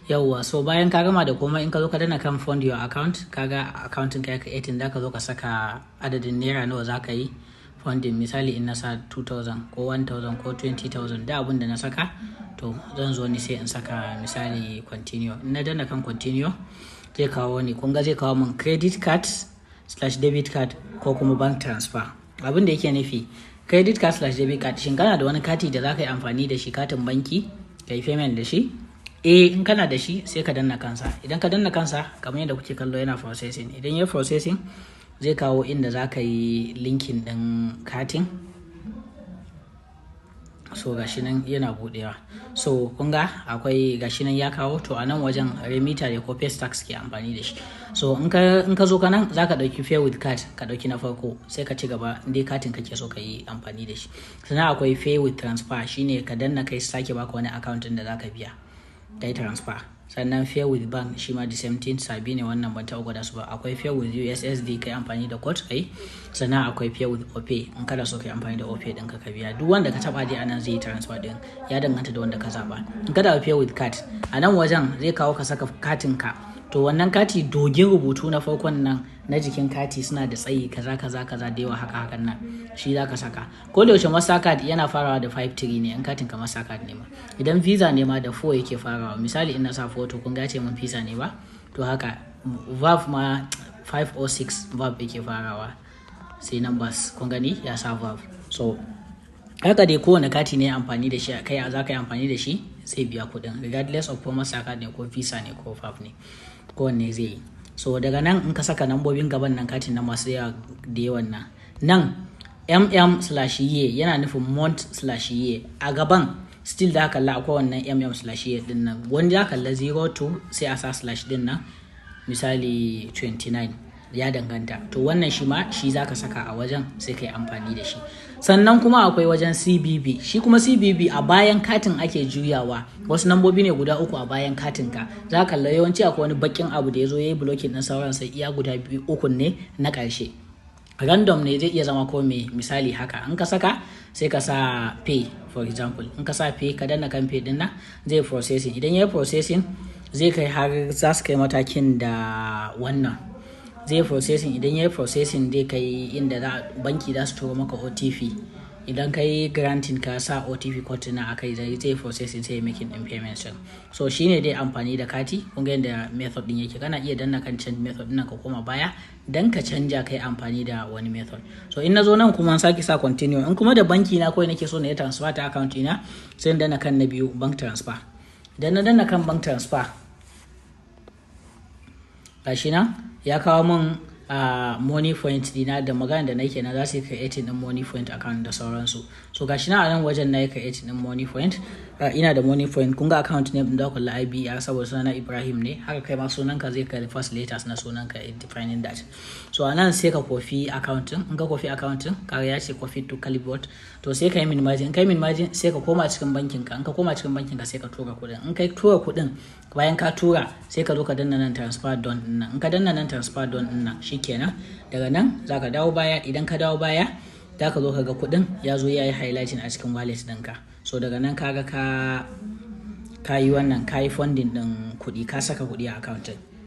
Yauwa, so bayan ka gama da komai, in ka zo ka danna kan "Fund your account", kaga account ka ya creating. Da ka zo ka saka adadin naira nawa za ka yi funding. Misali, in na sa 2000 ko 1000 ko 20,000, da abin da na saka, to zan zo ni sai in saka, misali, "Continue". In na danna kan "Continue", zai kawo ni, kun ga zai kawo min credit card/debit card ko kuma bank transfer. Abin da yake nufi, credit card/debit card, shin kana da wani kati da za ka yi amfani da shi, katin banki, ka yi payment da shi? Eh, in kana da shi, sai ka danna kansa. Idan ka danna kansa, kamar yadda kuke kallo, yana processing. Idan ya processing, zai kawo inda za ka yi linking din katin. So gashi nan yana budewa. So kun ga akwai, gashi nan ya kawo. To, a nan wajen Remita da ko Paystack ke amfani da shi. So in ka zo ka nan, zaka dauki "Pay with card", ka dauki na farko, sai ka ci gaba dai katin kake so ka yi amfani da shi. Sannan akwai "Pay with transfer", shine ka danna kai sake baka wani account din da zaka biya kai transfer. Sannan "Pay with bank", shi ma the same thing. Sabi ne wannan, ban taɓa gwada su ba. Akwai "Pay with USSD", kai amfani da code kai. Sannan akwai "Pay with OPay", in kana so kai amfani da OPay ɗinka ka biya. Duk wanda ka taɓa dai anan zai yi transfer ɗin, ya danganta da wanda ka zaɓa. In ka taɓa "Pay with card", a nan wajen zai kawo ka saka katin ka. To, wannan kati, dogin rubutu na farkon nan na jikin kati suna da tsayi kaza kaza kaza da yawa haka hakan nan, shi za ka saka. Ko da yaushe Mastercard yana farawa da 53 ne, in katin ka Mastercard ne ma. Idan Visa ne ma, da 4 yake farawa. Misali, in na sa 4, to kun ga ce mun Visa ne ba. To, haka Verve ma, 506 Verve yake farawa, sai numbers. Kun gani ya sa Verve. So haka dai kowane kati ne amfani da shi kai za ka yi amfani da shi, sai biya kuɗin, regardless of ko Mastercard ne ko Visa ne ko Verve ne, kowanne zai yi. So daga nan, in ka saka nambobin gaban nan, katin na masu yawa da yawan nan, nan MM/year yana nufin month/year. A gaban still da kalla akwai wannan MM/year din nan. Wani da kalla 02, sai a sa slash din nan, misali 29, ya danganta. To, wannan shi ma shi zaka saka a wajen, sai ka yi amfani da shi. Sannan kuma akwai wajen CVV. Shi kuma CVV a bayan katin ake juyawa, wasu nambobi ne guda uku a bayan katin ka. Za ka kalla yawanci akwai wani bakin abu da ya zo ya yi blocking din sauran, sai iya guda biyu uku ne na ƙarshe. Random ne, zai iya zama ko me. Misali haka, in ka saka, sai ka sa "Pay". For example, in ka sa "Pay", ka danna kan "Pay" din nan, zai processing. Idan ya yi processing, zai kai har za su kai matakin da wannan zai processing. Idan ya yi processing, zai kai inda za banki za su turo maka OTP. Idan ka yi granting, ka sa OTP code na akai, zai processing, sai making din payment. So shine dai amfani da kati. Kun ga yadda method din yake. Kana iya danna kan "Change method" din, ka koma baya dan ka canja kai amfani da wani method. So in na zo nan kuma sake sa "Continue". In kuma da banki na kawai nake so na yi transfer ta account ina, sai in danna kan na biyu, "Bank transfer". Idan na danna kan "Bank transfer", gashi nan ya kawo min a Moniepoint dina. Da magana da nake na za su yi creating din Moniepoint account da sauransu. So gashi na a nan wajen na yi creating din Moniepoint. Ina da Moniepoint. Kun ga account name din da kula IBR, saboda sunana Ibrahim ne. Haka kai ma sunan ka zai kai first letters na sunan ka defining that. So a nan sai ka copy account din. In ka copy account din, kaga ya ce "Copy to clipboard". To, sai ka yi minimizing. In ka yi minimizing, sai ka koma cikin bankin ka. In ka koma cikin bankin ka, sai ka tura kuɗin. In ka tura kuɗin, bayan ka tura, sai ka zo ka danna nan "Transfer done" din nan. In ka danna nan "Transfer done" din nan, shikenan. Daga nan zaka dawo baya. Idan ka dawo baya, za ka zo ka ga kuɗin ya zo ya yi highlighting a cikin wallet ɗinka. So daga nan kaga ka yi wannan, ka yi funding ɗin kuɗi, ka saka kuɗi a account ɗin.